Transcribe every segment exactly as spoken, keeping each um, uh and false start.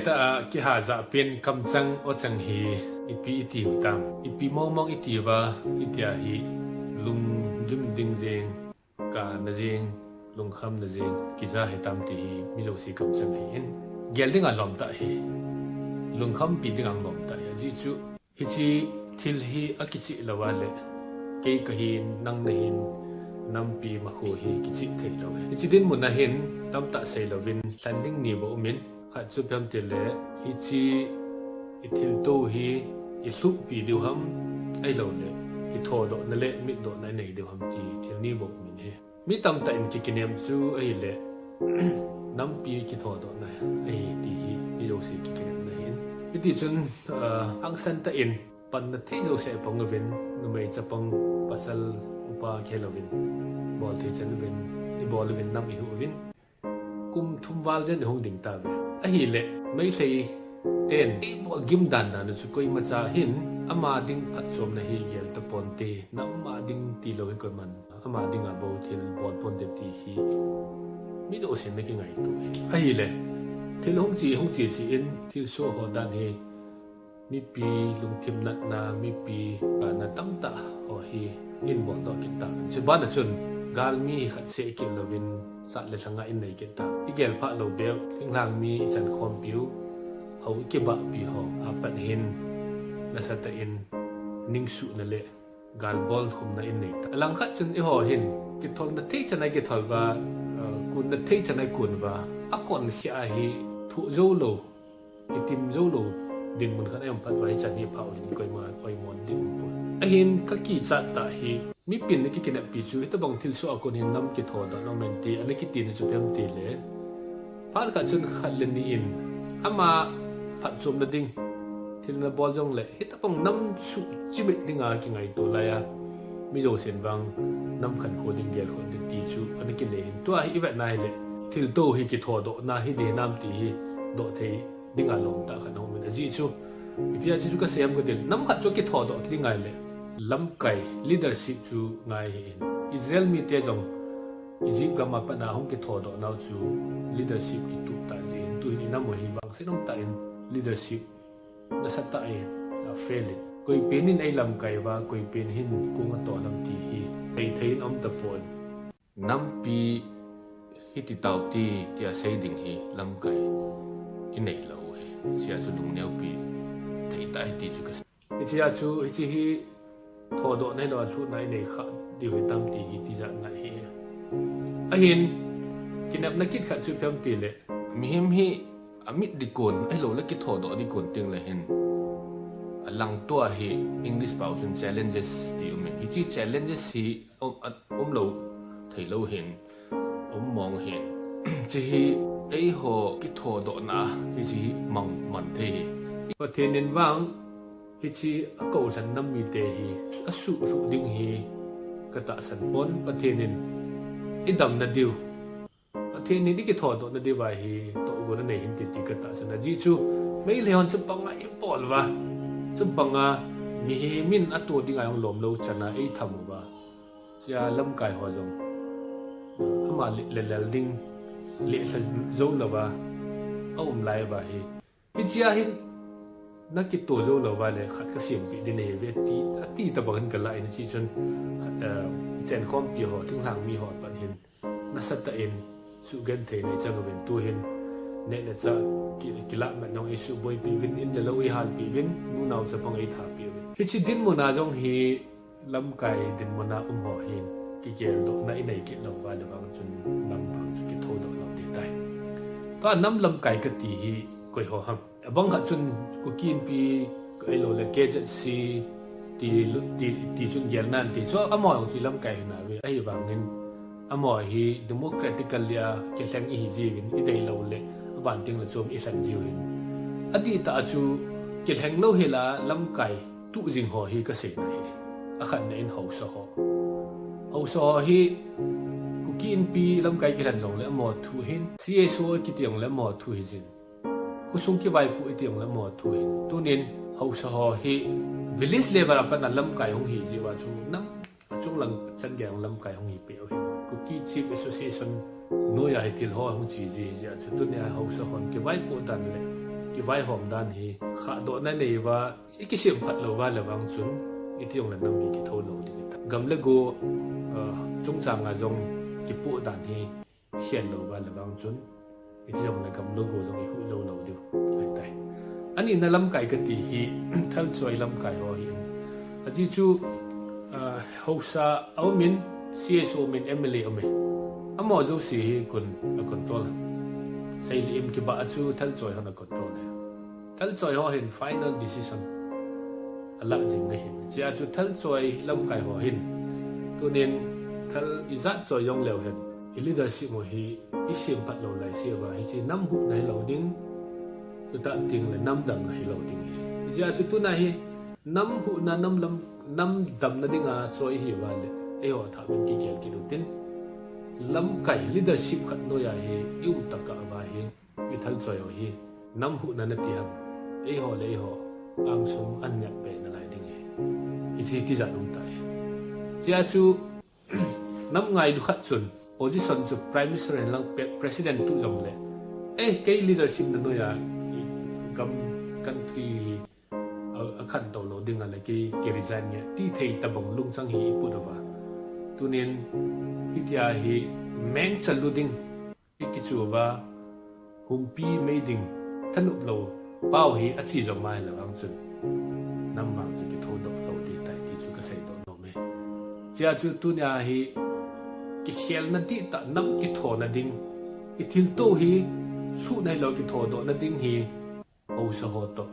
Tah a kihajah pen kamchang ochang hi ipi itiu tam. Ipi mongmong itiuva, itia hi lunggim ding jeng, kana jeng, lungkhamna jeng kija hitam ti hi mi jouse kamchang ahin. Gel dinga lom tah hi, lungkhampi dinga lom tah hi. Ajeh chu hiche thil hi akicheh lou a le, kei kahin, nang nahin, nampi makhu hi kicheh thei lou hi. Hiche dinmun a hin tamtah sei louvin lhon ding ni bou umin, khat chu ipi ham tile, hiche ithilto hi ilhuhpi diu ham, ahilouleh ithodohna le mitdohna inei diu ham ti thil ni bou umin ahi. Mi tamtah in kikinem chu ahile, nampi kithodohna ahi ti hi mi jouse kikinemna ahin. Hitichun, ah, hangsan tah in panna thei jouse pang uvin, numei chapang pasal upa kihelouvin, bol thei chan uvin, ibol uvin, nam ihuh uvin, kum thum val jen ihung ding tauve. Ahile Meitei ten ibol gim dandan u chu koimacha hin ama ding phatchomna hi gel taponte, nangma ding tilou hi koiman ama dinga bou thil bol ponte ti hi mi jousen ana kingaito hi. Ahile thil hung che, hung che che in thilsoh ho dan hi mipi lungthim natna, mipi kana tamtah ho hi inboldoh kit tauvin. Chubana chun galmi khat seh kit louvin sat le lhanga innei kit tau. Igel phah lou bep, thinglhang mi ichan khompiu, hou ikibahpi ho apat hin nasatah in ningsuhna le galbol khumna innei ta. Alangkhat chun eiho hin kitholna thei chan a ikithol uva, uh, kunna thei chan a ikun uva, akhonkhia hi thoh joulou, kitim joulou dinmun khat a ium phat uva, hichan hi pha uhin koima oimo ding umpon. Ahin kakichat tah hi, mipin ana kikineppi chu hitobang thilsoh a kon hin nam kithodoh nom inte ana kitina chu ipi ham tile, phat khat chun khat le ni in ama phatchomna ding thil nabol jongle, hitobang nam suhchimit dinga kingaito laiya mi jousen vang nam khankho ding, gelkhoh ding ti chu ana kinei hin. Tua hi ivetna hile, thilto hi kithodohna hi ding hinam ti hi doh thei dinga lom tah khat aumin, ajeh chu ipi ajeh chu kasei ham katile, nam khat chu kithodoh ding ahile lamkai, leadership chu ngai ahin. Israel mite jong Egypt gam a pat a hung kithodoh nau chu leadership kitup tah jeh hin, tuhin inam u hi vangset um tah in leadership nasatah in afail in. Koipen in eilamkai uva, koipen hin kong atoh lam ti hi seithei in aum tapon. Nampi hiti taute tia sei ding hi lamkai inei lou hi. Hichea chu lungneopi thei tah hi ti chu kasei. Hichea chu hiche hi thodohna hilou a lhuhna inei kha diu hitam ti hi tijatna ahi. Ahin kinepna kit khat chu ipi ham tile, mihem hi amit ding kon, ahiloule kithodoh ding kon tengle hin, alangtoa hi English pao chun challenges ti umin. Hiche challenges hi um, a, umlou theilou hin, um mong hin. Hiche hi eiho kithodohna hiche hi mang man thei hi. Pathen in vang hiche akoulhen nam mite hi asuhlhuh ding hi katahsan pon. Pathen in idamna diu, Pathen in ikithodohna diuva hi tohgon anei hinte ti katahsan. Ajeh chu Meitei hon chubanga ibol uva, chubanga mihem in ato dinga jong lomlou chana eitham uva, hichea lamkai ho jong ama le, lelel ding, lelha joulouva aum lai uva hi, hichea hin nakito joulou uva le khat kasempeh ding nahiuve ti, ati tobang hin kalah in, hichun, eh, chenkhompi ho, thinglhang mi ho apat hin nasatah in suhgenthei nei chang uvin, tuhin neh le chah ki, kilah mat jong eisuhboipi uvin, in le lou eihalpi uvin, nu nao chapang eithapi uvin. Hiche dinmun a jong hi lamkai dinmun a um ho hin kigeldohna inei kit lou uva le vang chun nam vang chu kithodoh lou ding tai. Tua nam lamkai kati hi koiho ham? Abang khat chun Kuki Inpi ahiloule K Z C ti, ti, ti chun gelnan ti chu amaho jong chu ilamkai hinauve, ahivangin amaho hi democratically a kilheng ihi jiuvin, idei loule aban tengle chom ilhen jiu hin. Adihtah a chu kilheng lou hila lamkai tuh jing ho hi kaseina hi. Akhatna in haosa ho. Haosa ho hi Kuki Inpi lamkai kilhen jongle amaho thu hin, C S O kiti jongle amaho thu hijin, khosung kivaipoh iti jongle amaho thu hin. Tunin haosa ho hi village level a pat a lamkai hung hi jeh uva chu nam achung lang chan gei a lamkai hung hi peh u hin. Kuki Chief Association noiya hi thil ho hung che ji hijeh a chu tunia haosa hon kivaipoh dan le kivaihom dan hi, khahdohna nei uva, i kisemphat lou uva le vang chun, iti jong le nam hi kitho lou ding ahitai. Gam le go, ah, chungchang a jong kipoh dan hi, i khel lou uva le vang chun, iti jong le gam le go jong i huh jou lou diu ahitai. Ani na lamkai kati hi, thalchoi lamkai ho ahin. Ajeh chu, ah, haosa a um in, C S O um in, M L A um e. Amaho jouse hi koin a control a. Seilih im kibah a chu thalchoi hon a control e. Thalchoi ho hin final decision a lah jing ahin. Hijeh a chu thalchoi lamkai ho hin. Tunin thal ijat choi jong leu hen. I leadership ho hi i semphat lou lai se uva. Hiche nam huhna hilou ding. Chutah teng le nam damna hilou ding ahi. Hijeh a chu tuna hi nam huhna nam lam, nam damna dinga choi hi uva le. Eiho athah uvin kigel kit utin. Lamkai leadership khat noiya hi i um tokah uva hi. I thalchoi ho hi, nam huhna nati ham, eiho le eiho, angsung an neh be nalai ding ahi. Hiche tijat um tai. Hijeh a chu, nam ngailu khat chun, position chu Prime Minister hen lang pe-, President tu jong le. Eh, kei leadership na noiya, i gam country a, a khantou lou dinga le kei, kei resign nge, ti thei tabang lungchang hi i put uva. Tunin, hitia hi, mengcha lu ding, i kichu uva, humpi mei ding, thanop lou, pau hi achi jong mai le vang chun. Nam vang chu kitho doh lou ding tai ti chu ka seidoh nom e. Hijeh a chu tunia hi, kikhelna dihtah nam kithona ding, i thilto hi, suhna hilou kithodohna ding hi, haosa ho toh,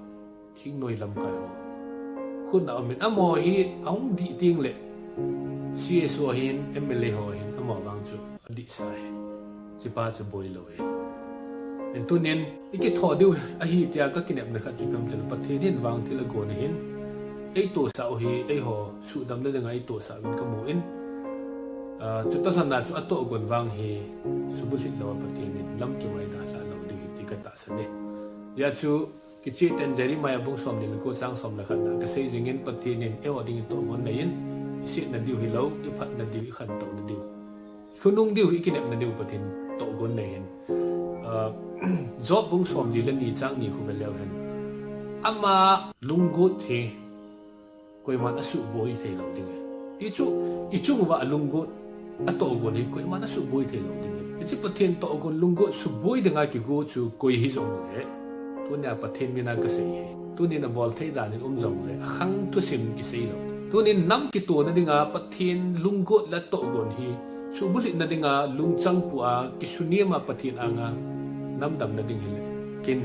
thingnoi lamkai ho. Khut a um in amaho hi ahung dih teng le, C S O hin, M L A ho hin, amaho vang chu adihsa e. Hichepa chu boi lou e. Hin tunin, i kitho diu ahi tia ka kinepna khat chu ipi ham itile Pathen hin vang thil agon ahin. Ei tohsah u hi, eiho suhdamna dinga ei tohsah uvin ka mu in. Ah, chuta lhon a chu atohgon vang hi, subulhit lou a Pathen in lam kimaida lhah lou diu ahi ti ka tahsan e. Hijeh a chu, Kicheh tah in Jeremiah bung somni le ko chang som le khat na, ka sei jing in Pathen in eiho dingin tohgon nei in, i setna diu hilou, i phatna diu, i khantouna diu, i khonung diu, i kinepna diu Pathen tohgon nei in. Ah, Job bung somli le ni chang ni khu ve leu hen. Ama lunggot hi, koiman asuhboi thei lou ding ahi. Ti chu, i chung uva alunggot, atohgon hi koiman asuhboi thei lou ding ahi. Hiche Pathen tohgon lunggot suboi dinga kigo chu koi hijong le. Tunia Pathen mina ka sei e. Tunin abol thei dan in um jong le, akhang thusim kisei lou. Tunin nam kitona dinga Pathen lunggot le tohgon hi, subulhitna dinga lungchang pua, kisunem a Pathen anga, nam damna ding hile. Kin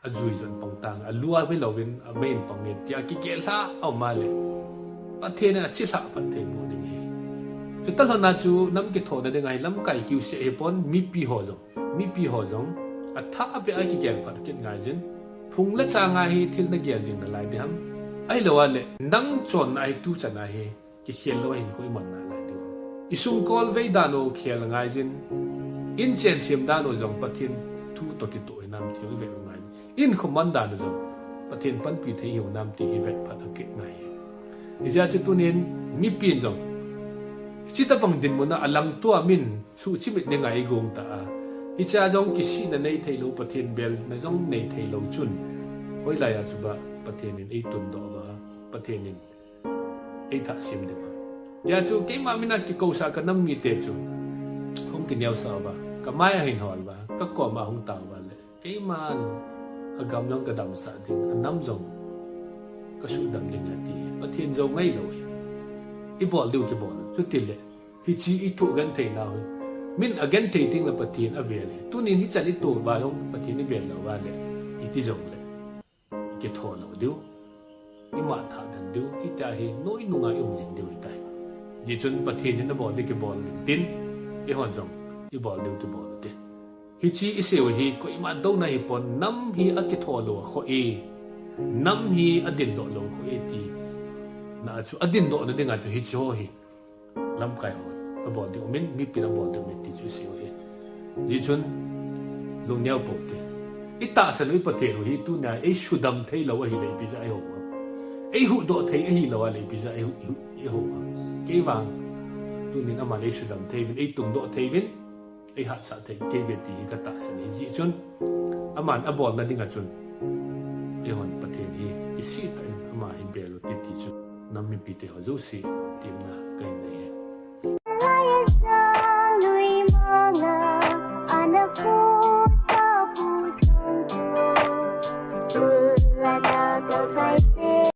ajui jon pang tang, alua ve louvin, amei in pang in, tia kigel lhah a um a le. Pathen in achilhah phat thei bou ding ahi. Chuta lhon a chu nam kithona dinga hi lamkai kiu seh hipon mipi ho jong. Mipi ho jong. Athah a pia kigel phat kit ngai jin. Phung le chang a hi thil nagel jing nalai ding ham. Ahilou a le, nang chonna hi tuchan a hi. Kikhel lou ahin hoiman nalai diu. I sungkol vei dan u khel ngai jin. In chen sem dan u jong Pathen thu toh kitoh hinam ti u vet u ngai. In khoman dan u jong Pathen panpi thei hiu nam ti hi vet phat a kit ngai. Hijeh a chu tunin mipi in jong. Hiche tabang dinmun a alangto a min suhchimit dinga i gong ta a. Hiche a jong kisihna nei thei lou Pathen belna jong nei thei lou chun. Hoilai a chu ba Pathen in ei tundoh uva. Pathen in ei thah sim ding. Hijeh a chu keima mina kikousa ka nam mite chu. Hung kineosah uva. Ka mai a hin hol uva. Ka koma hung tao uva le. Keiman agam jong ka damsah ding. Anam jong ka suhdam ding ati. Pathen jou ngai lou hi. I bol diu kibol. Chuti le. Hiche i thoh genthei nau hi. Min agenthei teng le Pathen avel hi. Tunin hichan i thoh uva jong Pathen i vel lou uva le. Iti jong le. Kitho lou diu. Ima thah den diu. Hitia hi noi nunga i um jing diu hitai. Hijeh chun Pathen in abol diu kibol tin. Eihon jong i bol diu kibol tin. Hiche i seiu hi koima douna hipon nam hi akitho lou a kho e. Nam hi adindoh lou kho e ti. Na chu adindoh na dinga chu hiche ho hi. Lamkai ho, abol diu min, mipi in abol diu min ti chu i seiu hi. Hijeh chun, lungneo pou te. I tahsan u i Pathen u hi tunia, ei sudam thei lou ahile ipi jeh a i hou ham. Ei huhdoh thei ahilou a le ipi jeh a i hou, i, i hou ham. Kei vang, tunin aman ei sudam thei uvin, ei tungdoh thei uvin. eihatsah thei kei ve ti hi katahsan ahi jeh chun, aman abolna dinga chun eihon Pathen hi isih tah in ama hi bel u hite ti chu nam mipite ho jouse temna kahin nei ahi.